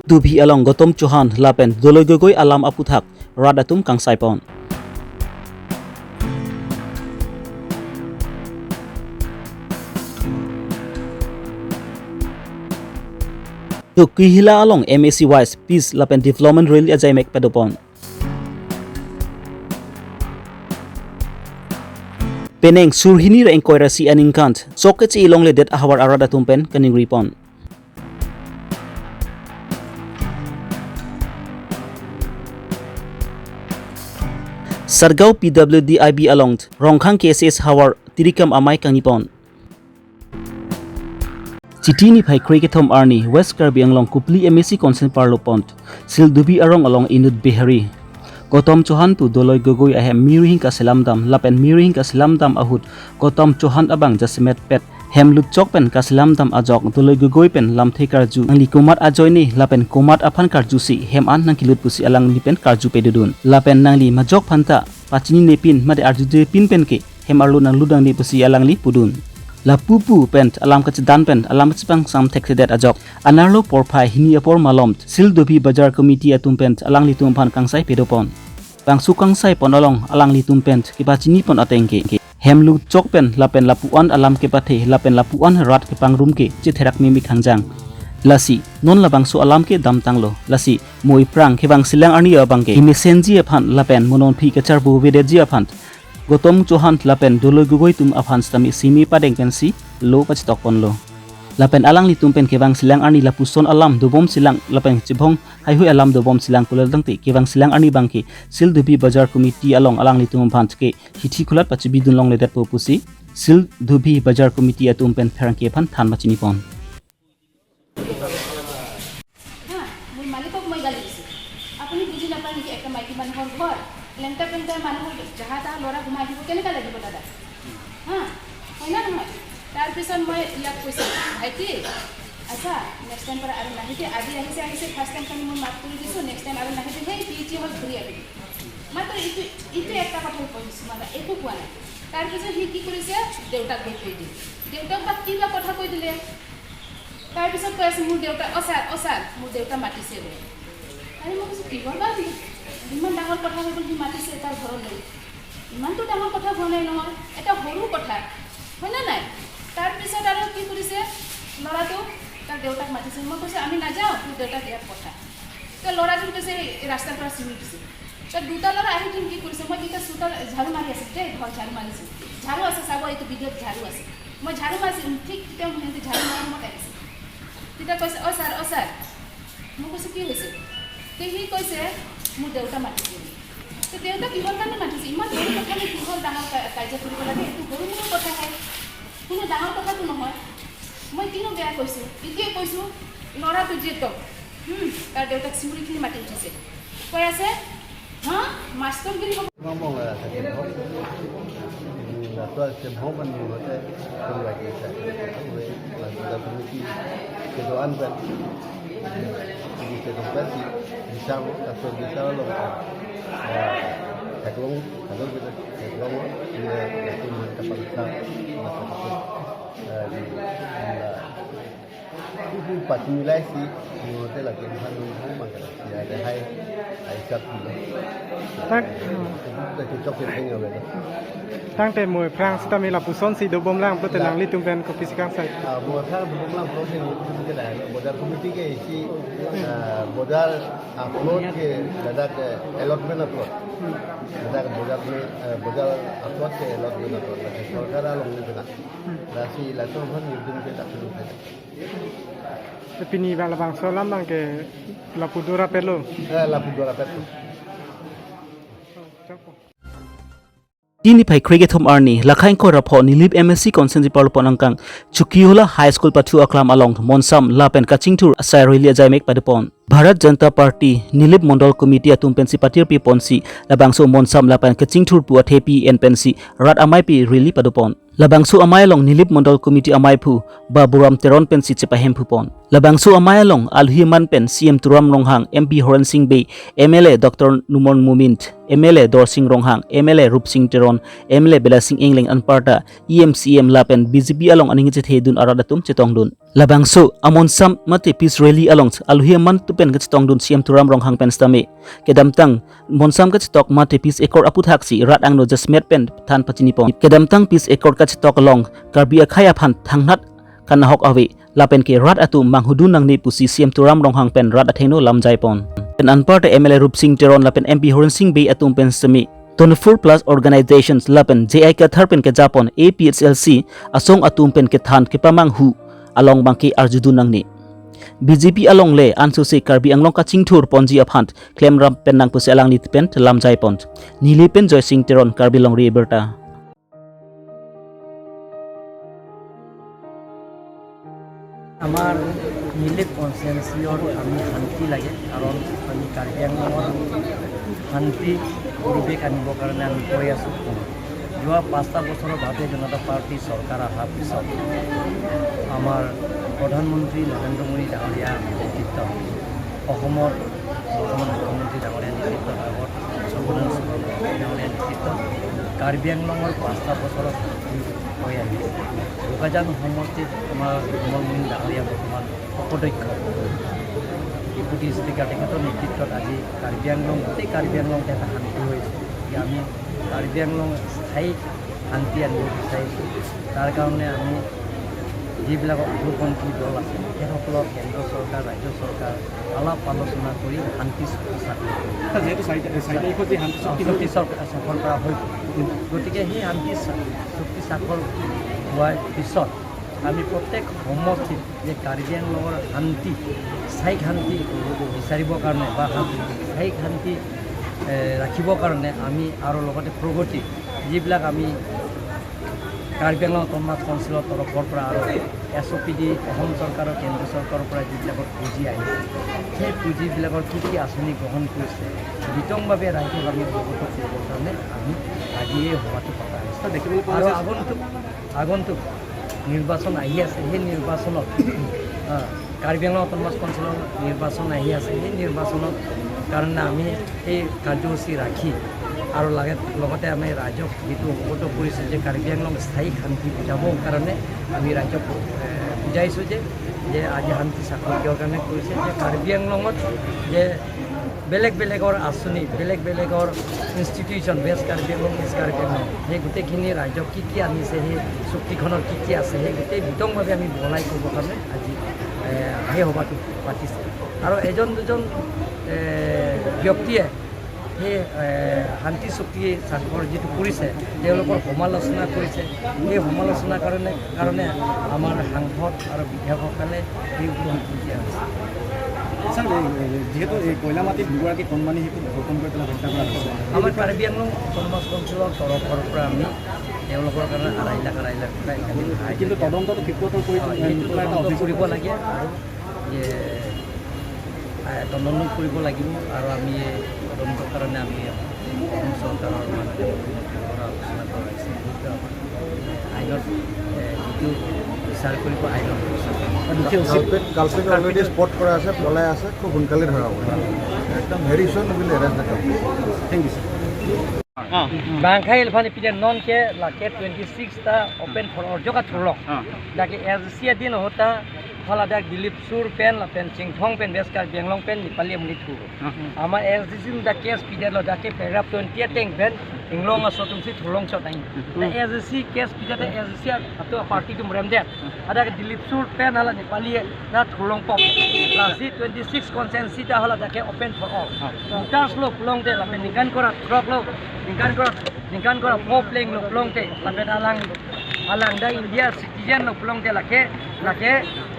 Dubhi along Gautam Chauhan lapen Doloi Gogoi alam aputhak radatum kangsaipon. To Kihila along MAC wise peace lapen development rally ajaimek padopon. Peneng surhini ra inquiry si aningkant sokech ilong le det ahawar arada tumpen kaning ripon. Sargao PWD IB along Rongkhang KSS hawar tirikam amai kanipon. Chitini phai krikethom arni West Karbi Anglong Kupli MAC consent parlopont Sil Dubi arong along Inud Bihari. Gautam Chauhan tu Doloi Gogoi ahem mirihing ka selamdam lapen mirihing ka selamdam ahut Gautam Chauhan abang jasmet pet hem lut chok pen ka selamdam ajok Doloi Gogoi pen lamthe karju nangli kumat ajoy ni lapen kumat aphan karju si hem an nangki lut pusi alang ni pen karju pedudun lapen nangli majok phanta pachini ne pin made arju de pin pen ke hem arlu nang ludang ni pusi alang li pudun la pupu pen alam ka dan pen alam chpang sam thek det ajok anarlo porphai hini apor malom Sil Dubi Bazar Committee atum pen alang li tum phan kangsai pedopon bangsu kangsai ponolong alang li tum pen ki pachini pon atengke hemlu chok pen lapen lapuan alam ke pathe lapen lapuan rat ke pangrum ke chitherak mimi khangjang lasi non labangsu alam ke dam tanglo lasi moi prang khebang silang ani abangke imi senji aphan lapen monon phi kachar bu vede ji aphan Gautam Chauhan lapen Doloi Gogoi tum aphan stami simi padeng pensi lo pachtok pon lo lapen alang li tum pen kebang silang ani lapuson alam dobom silang lapen chibhong hai hui alam dobom silang kulal dangte kebang silang ani bangke Sil Dubi Bazar Committee along alang li tum phan ke hithi khulat pachibi dun long ledet popusi Sil Dubi Bazar Committee atum pen pherang ke phan than machini pon হা মোৰ মালিকক মই গালি দিছোঁ, আপুনি বুজি নাপায় নেকি? একটা মাইকী মানুহৰ ঘৰ লেংটা পেংটা মানুহৰ যাহা তাহা ল'ৰা সোমাই আহিব কেনেকুৱা লাগিব দাদা? হা হয় না নহয়? তাৰপিছত মই ইয়াক কৈছোঁ, ভাইটি আচ্ছা নেক্সট টাইম পৰা আৰু নাহিবি, আজি আহিছে আহিছে ফাৰ্ষ্ট টাইম কাৰণে মই মাফ কৰি দিছোঁ, নেক্সট টাইম আৰু নাহিবি, সেই কি যি হ'ল ঘূৰি আহিবি। মাত্ৰ এইটো এইটো এটা কথা কৈছোঁ, মানে একো কোৱা নাই। তাৰপিছত সি কি কৰিছে, দেউতাক গৈ কৈ দিলে, দেউতাক বা কি বা কথা কৈ দিলে। তাৰপিছত কৈ আছে মোৰ দেউতা, অ ছাৰ, অ ছাৰ মোৰ দেউতা মাতিছে বোলে। আৰে মই কৈছোঁ কিহৰ বা ইমান ডাঙৰ কথা হৈ গ'ল, সি মাতিছে তাৰ ঘৰলৈ, ইমানটো ডাঙৰ কথা হোৱা নাই নহয়, এটা সৰু কথা হয় নে নাই? তাৰপিছত আৰু কি কৰিছে, ল'ৰাটো তাৰ দেউতাক মাতিছে, মই কৈছোঁ আমি নাযাওঁ, তোৰ দেউতাক ইয়াত পঠা। তো ল'ৰাজন কৈছে এই ৰাস্তাৰ পৰা চিঙি দিছে। তো দুটা ল'ৰা আহি কিনে কি কৰিছে, মই তেতিয়া চোতাল ঝাৰু মাৰি আছোঁ দেই, ঘৰ ঝাৰু মাৰিছোঁ, ঝাৰু আছে চাব এইটো ভিডিঅ'ত ঝাৰু আছে, মই ঝাৰু মাৰিছোঁ ঠিক তেতিয়া সিহঁতে ঝাৰু মৰাৰ সময়ত আহিছে। তেতিয়া কৈছে অ ছাৰ, অ ছাৰ, মই কৈছোঁ কি হৈছে? তে সি কৈছে মোৰ দেউতা মাতিছে। তে দেউতা কিহৰ কাৰণে মাতিছে? ইমান সৰু কথা নে কিহৰ ডাঙৰ কাজিয়া কৰিব লাগে? এইটো সৰু সৰু কথাহে, কোনো ডাঙৰ কথাটো নহয়। মই কিনো বেয়া কৈছোঁ? এতিয়াই কৈছোঁ ল'ৰাটো যিহেতু তাৰ দেউতাক চিঞৰিখিনি মাতি উঠিছে, কৈ আছে হা মাষ্টৰগিৰি হ'ব। ตั้งแต่มวยพรางสตามีลาปุซอนสีดูบมล่างปฏิหลังลิตุมเป็นกปิสกังใส่ বজাৰ দুবম লাং প্লট বজাৰ কমিটি কে এসি বজাৰ প্লট কে দাদা এলটমেন্ট প্লট দাদা বজাৰ বজাৰ প্লট কে এলটমেন্ট প্লট সরকার আলং নিবেনা রাশি লাতো ভান নিবেন কে দাখল উঠাই পিনি বালা বাংশ লাম বাংকে লাপু দোরা পেলো। হ্যাঁ, লাপু দোরা পেলো। Tini phai krigethom arni lakhaing ko rapho nilip MSc consent parlo ponangkang Chukiola High School pathu aklam along Monsam lapen kachingthur asai roilia jaimek padupon Bharat Janata Party Nilip Mondal Committee atum pensi patir pi ponsi labangso Monsam lapen kachingthur pu athepi en pensi rat amai pi rili padupon labangso amai long Nilip Mondal Committee amai phu Baburam Teron pensi chepahem phupon. Labangso amayalong alhiman pen CM Turam Ronghang, MP Horen Singh Bey, MLA Dr. Numon Mumint, MLA Dorsing Ronghang, MLA Rup Singh Teron, MLA Bela Singh Engleng Anparta, EMCM lapen BJP along aning chethedun aradatum chetongdun. Labangso amon sam mate peace rally along alhiman tupen chetongdun CM Turam Ronghang pen stame. Kedamtang monsam ka chetok mate peace accord aput haksi rat angno jasmet pen than pachinipong. Kedamtang peace accord ka chetok along Karbi akhaya phan thangnat kanahok awe lapen ke rat atu manghudun nang ni pusi CM Turam Ronghang pen rat atheno lamjai pon. Pen anpar te MLA Rup Singh Teron lapen MP Horen Singh Bey atum pen semi 24 plus organizations lapen JI ka thar pen ke Japon APHLC asong atum pen ke than ke pamang hu along bangke arjudun nang ni. BJP along le ansu se Karbi Anglong ka chingthur ponji aphant klem ram pen nang pusi alang ni pen lamjai pon. Nili pen Joy Singh Teron Karbi Long ri berta. আমাৰ millet কনষ্টিটুৱেঞ্চিৰ আমি শান্তি লাগে, কাৰণ আমি কাৰ্বি আংলঙৰ শান্তি পৰিৱেশ আনিবৰ কাৰণে আমি কৈ আছোঁ। যোৱা 5টা বছৰৰ ভাৰতীয় জনতা পাৰ্টী চৰকাৰ অহাৰ পিছত আমাৰ প্ৰধানমন্ত্ৰী নৰেন্দ্ৰ মোদী ডাঙৰীয়া নেতৃত্বত, অসমৰ বৰ্তমান মুখ্যমন্ত্ৰী ডাঙৰীয়া নেতৃত্বত, আগত সৰ্বানন্দ সোণোৱাল ডাঙৰীয়া নেতৃত্বত কাৰ্বি আংলঙৰ 5টা বছৰত শান্তি হৈ আহিছে। বোকাজান সমষ্টিত আমাৰ কমল মোহন ডাঙৰীয়া বৰ্তমান উপাধ্যক্ষ, ডেপুটি স্পীকাৰ, তেখেতৰ নেতৃত্বত আজি কাৰ্বি আংলং গোটেই কাৰ্বি আংলং এটা শান্তি হৈছে। গতিকে আমি কাৰ্বি আংলং স্থায়ী শান্তি আনিব বিচাৰিছোঁ। তাৰ কাৰণে আমি যিবিলাক উগ্ৰপন্থী দল আছে তেখেতসকলক কেন্দ্ৰ চৰকাৰ, ৰাজ্য চৰকাৰ আলাপ আলোচনা কৰি শান্তি চুক্তি স্বাক্ষৰ স্বাক্ষৰ কৰা হৈ গ'ল। গতিকে সেই শান্তি চুক্তি স্বাক্ষৰ হোৱাৰ পিছত আমি প্ৰত্যেক সমষ্টিত যে কাৰ্বি আংলঙৰ শান্তি, স্থায়ী শান্তি বিচাৰিবৰ কাৰণে বা স্থায়ী শান্তি ৰাখিবৰ কাৰণে আমি আৰু লগতে প্ৰগতি যিবিলাক আমি কাৰ্বি আংলং অট'নমাছ কাউন্সিলৰ তৰফৰ পৰা আৰু SOPD Assam চৰকাৰৰ, কেন্দ্ৰ চৰকাৰৰ পৰা যিবিলাকৰ পুঁজি আহিছে, সেই পুঁজিবিলাকৰ কি কি আঁচনি গ্ৰহণ কৰিছে বিতংভাৱে ৰাইজক আমি অৱগত কৰিবৰ কাৰণে আমি আজি এই সভাটো পতা হৈছে। আৰু আগন্তুক নিৰ্বাচন আহি আছে, সেই নিৰ্বাচনত কাৰ্বি আংলং অট'নমাছ কাউন্সিলৰ নিৰ্বাচন আহি আছে, সেই নিৰ্বাচনত কাৰণে আমি এই কাৰ্যসূচী ৰাখি আৰু লগতে আমি ৰাইজক যিটো অৱগত কৰিছোঁ যে কাৰ্বি আংলং স্থায়ী শান্তি বুজাবৰ কাৰণে আমি ৰাইজক বুজাইছোঁ যে আজি শান্তি স্বাক্ষৰ কিহৰ কাৰণে কৰিছে, যে কাৰ্বি আংলঙত যে বেলেগ বেলেগৰ আঁচনি, বেলেগ বেলেগৰ institution, West Karbi Anglong, East Karbi Anglong, সেই গোটেইখিনি ৰাইজক কি কি আনিছে, সেই চুক্তিখনত কি কি আছে, সেই গোটেই বিতংভাৱে আমি বহলাই ক'বৰ কাৰণে আজি সেই সভাটো পাতিছে। আৰু এজন দুজন ব্যক্তিয়ে সেই শান্তি চুক্তি স্বাক্ষৰ যিটো কৰিছে তেওঁলোকৰ সমালোচনা কৰিছে। সেই সমালোচনাৰ কাৰণে আমাৰ সাংসদ আৰু বিধায়কসকলে সেই উত্তৰ দিয়া হৈছে। যিহেতু এই কয়লা মাটিত দুগৰাকী কণমানি শিশুক ধৰ্ষণ কৰি পেলাই হত্যা কৰা হৈছে, আমাৰ কাৰ্বি আংলং অট'নমাছ কাউন্সিলৰ তৰফৰ পৰা আমি তেওঁলোকৰ কাৰণে 2.5 লাখ 2.5 লাখ টকা কিন্তু তদন্তটো ক্ষিপ্ৰতৰ কৰি কৰিব লাগে আৰু তদন্ত কৰিব লাগিব। আৰু আমি তদন্তৰ কাৰণে আমি অসম চৰকাৰৰ মাননীয় মুখ্যমন্ত্ৰীৰ পৰা আলোচনা কৰা হৈছে। সেইটো আমাৰ আইনত যিটো বিচাৰ কৰিব, আইনত বিচাৰ কালপিট অলৰেডি স্পট কৰা আছে, পলাই আছে, খুব সোনকালে ধৰা হ'ব, একদম very soon will arrest the culprit. Thank you sir. Bangkai elfani pide non ke lake 26 ta open for all joka thurlong dake SC din hota phala dak Dilip Sur pen la pen Chingthong pen West Karbi Anglong pen Nepali amni thuro amar SDC da case pide lo dake paragraph 28 teng pen Inglong asotum si thurlong chotain da SDC case pide da SDC ato party tum rem de ada Dilip Sur pen hala Nepali na thurlong pop lasi 26 consensus ta hala dake open for all voters lo plong de la pen nikan kora throk lo निकान करा पॉपलिंग लो प्लोंग ते लपेट alang alang da India citizen lo plong te lake lake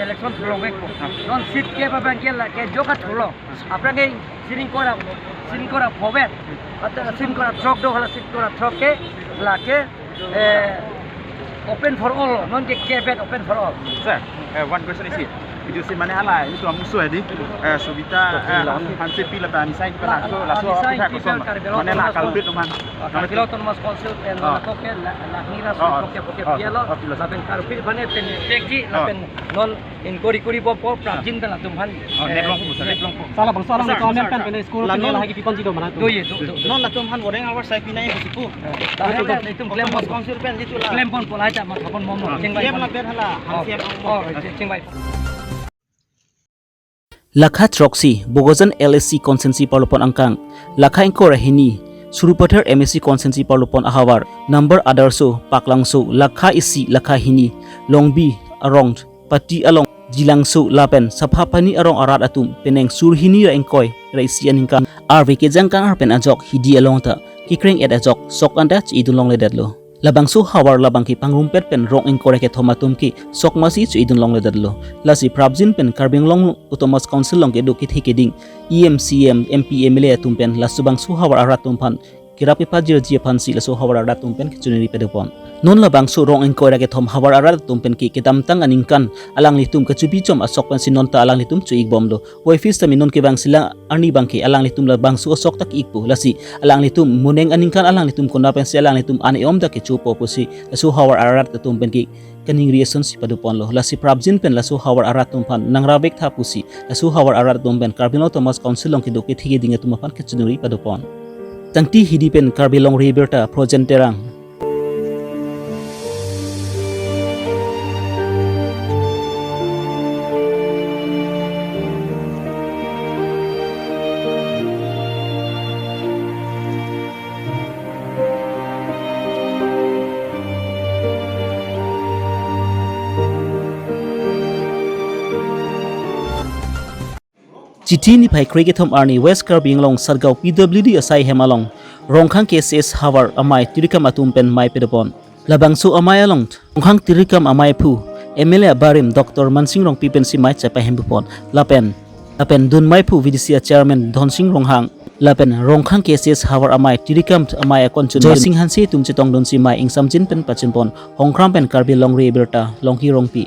election thulong ek non seat ke ba ke lake joka thulong apnake siring kora phobet atta sin kora truck do hala sit kora truck ke lake open for all non ke kebet open for all sir. One question is itu si mana halai itu amusu edi Sobita hanse pi la ni sai pa la so la so ka ko mana la kalpit man Karbi Autonomous Council pen la ko ke la nira so ko ke pielo la pen karpit bane pen tekji la pen non inquiry kuri bo po prajin la tumhan neblong ko neblong ko sala bang sala ko men pen pen school pen la ki pon ji do mana do ye do non la tumhan woreng our sai pinai ko sipu la tum claim council pen jitu la claim pon polai ta ma thapon mom chengbai la pen hala hanse chengbai Lakha Troxy Bogojan LSC Consensi Parlopon Angkang Lakha Ingkor Hini Surupathar MSC Consensi Parlopon Ahawar Number Adarso Paklangso Lakha Isi Lakha Hini Longbi Arong Pati Along Jilangso Lapen Saphapani Arong Arat Atum Peneng Surhini Ra Ingkoi Ra Isi Aningkang RVK Jangkang Arpen Ajok Hidi Along Ta Kikreng Et Ajok Sok Anda Chi Idun Long Ledadlo Labangsu hawar labangki pangrumpet pen rong ingkore ke thomatum ki sokmasi chu idun long ledadlo lasi prabjin pen Karbi Anglong Autonomous Council long ke do ki thikeding EMCM MP MLA atum pen lasu bangsu hawar aratum phan kirapi pajir ji phansi lasu hawar aratum pen kichuniri pedopon non labangsu rong ingkore ke thom hawar aratum pen ki ketamtang aningkan alang litum kachubi chom asok pen sinon ta alang litum chu ikbom lo wifis tami non ke bangsila arni bangki alang litum la bangsu asok tak ikpu lasi alang litum muneng aningkan alang litum kona pen si alang litum ani om da ke chu poposi lasu hawar arat tum pen ki kaning reason si padupon lo lasi prabjin pen lasu hawar arat tum phan nangrabek thapusi lasu hawar arat tum pen Karbi Autonomous Council long ki do ke thige dinga tum phan kechunuri padupon tangti hidi pen Karbi Long Riberta Projen Terang Chithi ni phai cricket thom arni West Karbi Anglong Sargao PWD asai hemalong Rongkhang KSS hawar amai tirikam atum pen mai pedopon Labangsu amai along Rongkhang tirikam amai phu MLA Barim Dr. Mansing Rong pipen si mai chapa hembupon Lapen Lapen dun mai phu VDC chairman Dhonsing Ronghang Lapen Rongkhang KSS hawar amai tirikam amai akon chun Sing Hansi tum chitong don si mai ingsamjin pen pachinpon Hongkram pen Karbi Long Re Berta Longhi Rongpi